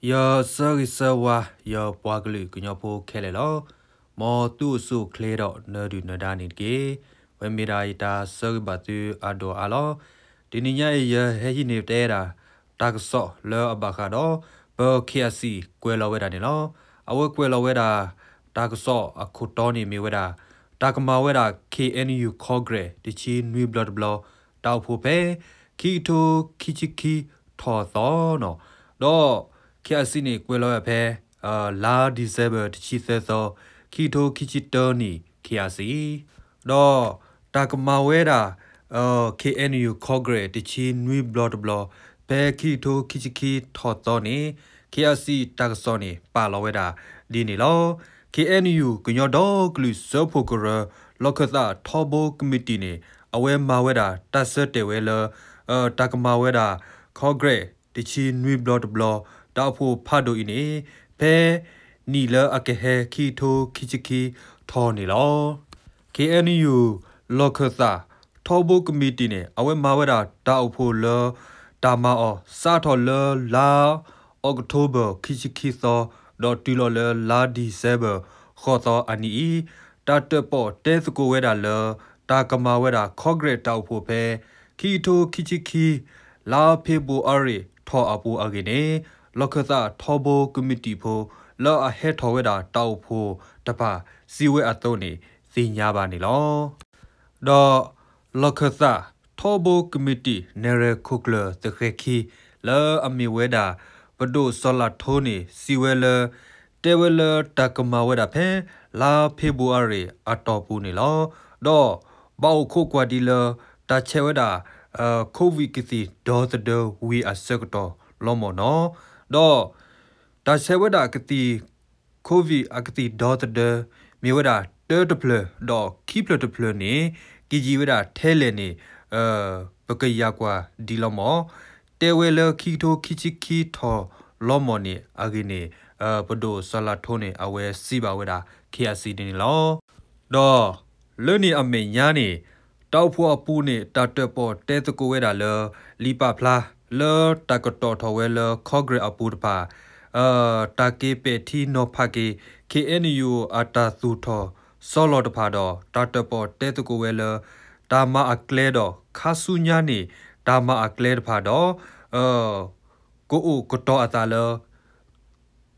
ယဆၢဂ့ၤဆၢဝါ ယပှၤကလုာ်ကညီဖိခဲလၢာ်လီၤ. မ်သုအိၣ်ဆူၣ်အိၣ်ချ့ဒီးနၢၤဒုၣ်နၢၤဒါန့ၣ်တက့ၢ်. ဝဲမ့ၢ်ဒၣ်ယတၢ်ဆၢဂ့ၤဘၣ်သုအဒိၣ်အါလီၤ. တနံၤညါအံၤ ယဟဲဟံးန့ၢ်တဲဒၣ် တၢ်ကစီၣ်လၢအဘၣ်ဃးဒီး ပ KIC ကွဲးလီၤဝဲဒၣ်န့ၣ်လီၤ. အဝဲကွဲးလီၤဝဲဒၣ် တၢ်ကစီၣ်အခိၣ်တီန့ၣ်မ့ၢ်ဝဲဒၣ် တၢ်ကမၤဝဲဒၣ် KNU Congress တဆံနွံဘျီတဘျီ တၢ်အိၣ်ဖှိၣ်ဖဲ ခံကထိခံဆံခံထီၣ်သီနီၤ, ဒီး KIC န့ၣ် ကွဲးလီၤဝဲဖဲ လါ December တဆံသၢသီ ခံကထိခံဆံတၢနံၣ် KIC ဒီးတၢ်ကမၤဝဲဒၣ် KNU Congress တဆံနွံဘျီတဘျီ ဖဲခံကထိခံဆံခံထီၣ်သီန့ၣ် KIC တၢ်ကစီၣ်န့ၣ် ပာ်လီၤဝဲဒၣ်ဒ်န့ၣ်လီၤ. KNU ကညီဒီကလုာ်စၢဖှိၣ်ကရၢ လီၢ်ခၢၣ်သးထီဘိကမံးတံာ်န့ၣ် အဝဲမၤဝဲဒၣ်တၢ်ဆၢတဲာ်ဝဲလၢ တၢ်ကမၤဝဲဒၣ် Congress တဆံနွံဘျီတဘျီ တၢ်အိၣ်ဖှိၣ်ဖးဒိၣ်အံၤန့ၣ် ဖဲနံၣ်လၢအကဟဲ ခံကထိခံဆံခံထီၣ်န့ၣ်လီၤ. KNU လီၢ်ခၢၣ်သးထီဘိကမံးတံာ်န့ၣ် အဝဲမၤဝဲဒၣ်တၢ်အိၣ်ဖှိၣ်လၢ တၢ်မၤအီၤစးထီၣ်လၢလါ October ခံဆံခံသီ ဒီးတုၤလီၤလၢလါ December ဃိးသီအနံၤအံၤ တၢ်တၢၣ်ပီၣ်တဲသကိးဝဲဒၣ်လၢ တၢ်ကမၤဝဲဒၣ် Congress တၢ်အိၣ်ဖှိၣ်ဖဲ ခံကထိခံဆံခံ လါ February ထီၣ်အပူၤအဂ့ၢ်န့ၣ် လီၢ်ခၢၣ်သးထီဘိကမံးတံာ်ဖိ လၢအဟဲထီၣ်ဝဲဒၣ်တၢ်အိၣ်ဖှိၣ်တဖၣ် စံးဝဲအသိးန့ၣ် သ့ၣ်ညါဘၣ်န့ၣ်လီၤ. ဒီးလီၢ်ခၢၣ်သးထီဘိကမံးတံာ် နဲၣ်ရွဲၣ်ခိၣ်ကျၢၢ်သဃဲၤခံ လၢအမ့ၢ်ဝဲဒၣ် ပဒိၣ်စီၤလးထိန့ၣ် စံးဝဲလၢ တဲဝဲလၢတၢ်ကမၤဝဲဒၣ်ဖဲ လါ February အတီၢ်ပူၤန့ၣ်လီၤ. ဒီးဘၣ်အိၣ်ခိးကွၢ်ဒံးလၢ တၢ်ဆဲးဝဲဒၣ် Covid ကသံၣ်ဒီသဒၢဝံၤအဆၢကတီၢ်လီၤမၢ်နီၤ, ဒီးတၢ်ဆဲးဝဲဒၣ်ကသံၣ် Covid အကသံၣ်ဒီသဒၢ မ့ၢ်ဝဲဒၣ်တၢတဖျၢၣ် ဒီးခံဖျၢၣ်တဖျၢၣ်န့ၣ် ကယံာ်ဝဲဒၣ်ထဲလဲၣ်န့ၣ် ပကယၤကွၢ်ဒံးလီၤမၢ်. တဲဝဲလၢခံကထိခံဆံခံထီၣ်လီၤမၢ်န့ၣ်အဂ့ၢ်န့ၣ် ပဒိၣ်စီၤလးထိန့ၣ် အဝဲစံးဘၣ်ဝဲဒၣ် KIC ဒ်န့ၣ်လီၤ. ဒီးလၢန့ၣ်အမဲာ်ညါန့ၣ် တၢ်အိၣ်ဖှိၣ်အပူၤန့ၣ် တၢ်တၢၣ်ပီၣ်တဲသကိးဝဲဒၣ်လၢ လံာ်ပာ်ဖျါ လၢတၢ်ကတီၣ်ထီၣ်ဝဲလၢ Congress အပူၤတဖၣ် တၢ်က့ၤပဲာ်ထံနီၤဖးက့ၤ KNU အတၢ်သူၣ်ထီၣ်ဆီလီၤတဖၣ်ဒီး တၢ်တၢၣ်ပီၣ်တဲသကိးဝဲလၢ တၢ်မၤအကျဲဒီး ခါဆူညါန့ၣ် တၢ်မၤအကျဲတဖၣ်ဒီး ကအိၣ်ကတီၤအသးလၢ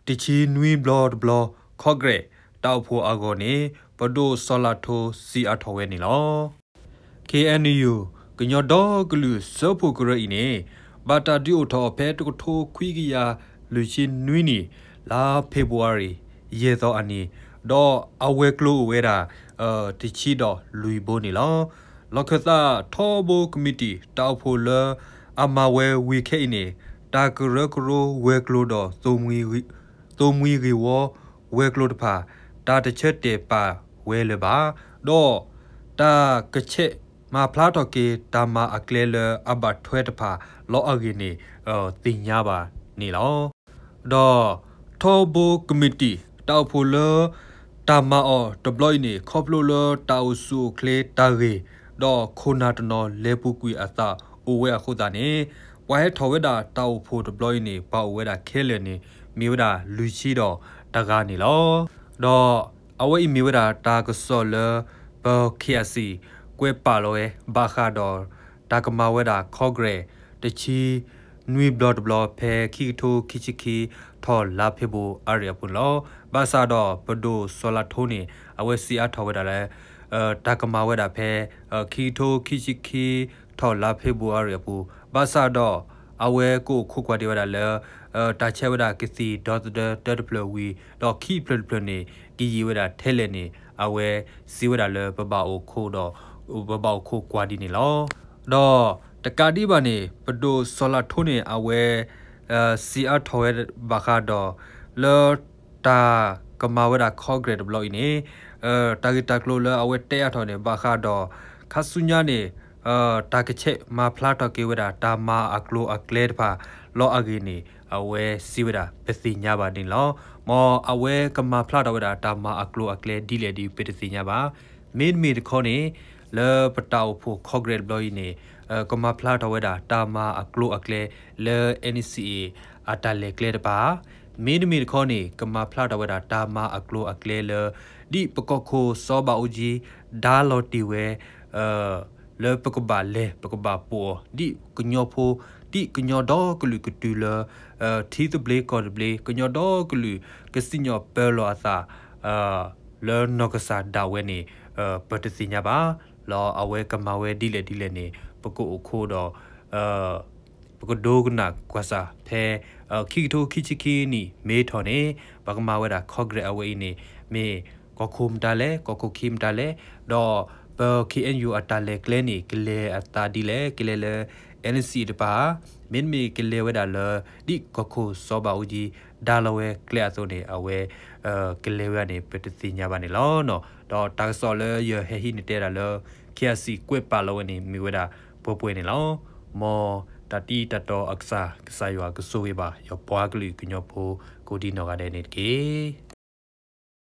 တဆံနွံဘျီတဘျီ Congress တၢ်အိၣ်ဖှိၣ်အဂီၢ်န့ၣ် ပဒိၣ်စီၤလးထိစံးအါထီၣ်ဝဲန့ၣ်လီၤ. KNU ကညီဒီကလုာ်စၢဖှိၣ်ကရၢအံၤန့ၣ် ဘၣ်တၢ်ဒုးအိၣ်ထီၣ်ဖဲတကထိခွံကယၤလွံၢ်ဆံနွံနံၣ် လါ February ယဲၢ်သီအနံၤ ဒီးအဝဲၤကျိၤအိၣ်ဝဲဒၣ် တဆံဒီးလွံၢ်ဘိန့ၣ်လီၤ. လီၢ်ခၢၣ်သးထီဘိကမံးတံာ် တၢ်အိၣ်ဖှိၣ်လၢအမၤဝဲဝံၤခဲအံၤန့ၣ် တၢ်ကရၢကရိဝဲၤကျိၤဒီး သိၣ်မှံဂ့ၢ်ဝီဝဲၤကျိၤတဖၣ် တၢ်တဆၢတဲာ်ပာ်ဝဲလၢၤဘၣ်, ဒီးတၢ်ကဆဲးမၤဖျါထီၣ်က့ၤ တၢ်မၤအကျဲလၢအဘၣ်ထွဲတဖၣ်လီၤအဂ့ၢ်န့ၣ် သ့ၣ်ညါဘၣ်န့ၣ်လီၤ. ဒီးထီဘိကမံးတံာ် တၢ်အိၣ်ဖှိၣ်လၢ တၢ်မၤအီၤတဘျီအံၤန့ၣ် ခီဖျိလၢတၢ်အိၣ်ဆူၣ်အိၣ်ချ့တၢ်ဂ့ၢ် ဒီးခိၣ်နၢ်တနီၤလဲၤပူၤကွံာ်အသးအိၣ်ဝဲအဃိသတးန့ၣ် ပှၤဟဲထီၣ်ဝဲဒၣ်တၢ်အိၣ်ဖှိၣ်တဘျီအံၤန့ၣ် ပှၤအိၣ်ဝဲဒၣ်ခဲလၢာ်န့ၣ် မ့ၢ်ဝဲဒၣ်လွံၢ်ဆံဒီးတဂၤန့ၣ်လီၤ. ဒီးအဝဲအံၤမ့ၢ်ဝဲဒၣ်တၢ်ကစီၣ်လၢ ပ KIC ကွဲးပာ်လီၤဝဲ ဘၣ်ဃးဒီး တၢ်ကမၤဝဲဒၣ် Congress တဆံ နွံဘျီတဘျီ ဖဲခံကထိခံဆံခံ ထီၣ်လါဖ့ၤဘြူၤအါရံၤအပူၤန့ၣ်လီၤ. ဘၣ်ဆၣ်ဒီးပဒိၣ်စီၤလးထိန့ၣ် အဝဲစံးအါထီၣ်ဝဲဒၣ်လၢ တၢ်ကမၤဝဲဒၣ်ဖဲ ခံကထိခံဆံခံ ထီၣ်လါဖ့ၤဘြူၤအါရံၤအပူၤ ဘၣ်ဆၣ်ဒီး အဝဲကအိၣ်ခိးကွၢ်ဒံးဝဲဒၣ်လၢ တၢ်ဆဲးဝဲဒၣ်ကသံၣ်ဒီသဒၢတၢတဖျၢၣ်ဝံၤ ဒီးခံဖျၢၣ်တဖျၢၣ်န့ၣ် ကယံာ်ဝဲဒၣ်ထဲလဲၣ်န့ၣ် အဝဲစံးဝဲဒၣ်လၢပဘၣ်အိၣ်ခိးဒီး ပဘၣ်အိၣ်ခိးကွၢ်ဒ်န့ၣ်လီၤ. ဒီးတကးဒံးဘၣ်န့ၣ် ပဒိၣ်စီၤလးထိန့ၣ် အဝဲ စံးအါထီၣ်ဝဲဘၣ်ဃးဒီး လၢတၢ်ကမၤဝဲဒၣ် Congress တဘျီအံၤန့ၣ် တၢ်ဂ့ၢ်တၢ်ကျိၤလၢအဝဲတဲအါထီၣ်န့ၣ် ဘၣ်ဃးဒီး ခါဆူညါန့ၣ် တၢ်ကဆဲးမၤဖျါထီၣ်က့ၤဝဲဒၣ် တၢ်မၤအကျိၤအကျဲတဖၣ်လီၤအဂ့ၢ်န့ၣ် အဝဲစံးဝဲဒၣ် ပသ့ၣ်ညါဘၣ်န့ၣ်လီၤ. မ်အဝဲကမၤဖျါထီၣ်ဝဲဒၣ် တၢ်မၤအကျိၤအကျဲဒ်လဲၣ်ဒ်ပတသ့ၣ်ညါဘၣ်. မ့တမ့ၢ်တခီန့ၣ် လၢပတၢ်အိၣ်ဖှိၣ် Congress တဘျီအံၤန့ၣ် ကမၤဖျါထီၣ်ဝဲဒၣ် တၢ်မၤအကျိၤအကျဲလၢ NCA အတၢ်လဲၤကျဲတပၤ, မ့တမ့ၢ်တခီန့ၣ် ကမၤဖျါထီၣ်ဝဲဒၣ်တၢ်မၤအကျိၤအကျဲလၢ ဒ်ပကီၢ်ခိၣ်စီၤဘးအူကၠံ ဒါလီၤတ့ၢ်ဝဲ လၢပကဘၣ်လဲၤ ပကဘၣ်ပိာ်အီၤ ဒ်ကညီဖိ ဒ်ကညီဒီကလုာ်ကတုၤလၢ ထံသဘျ့ကီၢ်သဘျ့ ကညီဒီကလုာ်ကစံၣ်ညီၣ်ပၢလီၤအသး လၢနီၢ်ကစၢ်ဒၣ်ဝဲန့ၣ် ပတသ့ၣ်ညါဘၣ်. လီၤအဝဲကမၤဝဲဒ်လဲၣ်ဒ်လဲၣ်န့ၣ် ပကအိၣ်ခိးဒီး ပကဒိကနၣ်ကွၢ်စၢ်ဖဲ ခံကထိခံဆံခံနံၣ် မ့ၢ်ထီၣ်န့ၣ် ပကမၤဝဲဒၣ် Congress အဝဲအံၤန့ၣ် မ့ၢ်ကီၢ်ခိၣ်မတၤလဲၣ် ကီၢ်ခိၣ်ခံမတၤလဲၣ်, ဒီးပ K N U အတၢ်လဲၤကျဲန့ၣ် ကလဲၤအသးဒ်လဲၣ် ကလဲၤလၢ N C A တပၤဧါ, မ့တမ့ၢ်ကလဲၤဝဲဒၣ်လၢ ဒ်ကီၢ်ခိၣ်စီၤဘးအူကၠံ ဒါလီၤဝဲကျဲအသိးန့ၣ် အဝဲ ကလဲၤဝဲဒၣ်န့ၣ် ပတသ့ၣ်ညါဘၣ်န့ၣ်လီၤ. ဒီးတၢ်ကစီၣ်လၢယဟဲဟံးန့ၢ်တဲဒၣ်လၢ K I C ကွဲးပာ်လီၤဝဲန့ၣ် မ့ၢ်ဝဲဒၣ်ပှဲၤပှဲၤန့ၣ်လီၤ. မ်တၢ်တံၤတၢ်တီအကစၢ် ကစၢ်ယွၤကဆိၣ်ဂ့ၤဘၣ် ယပှၤကလုာ်ကညီဖိ ကိးဒံနီၢ်ဂၤဒဲးန့ၣ်တက့ၢ်.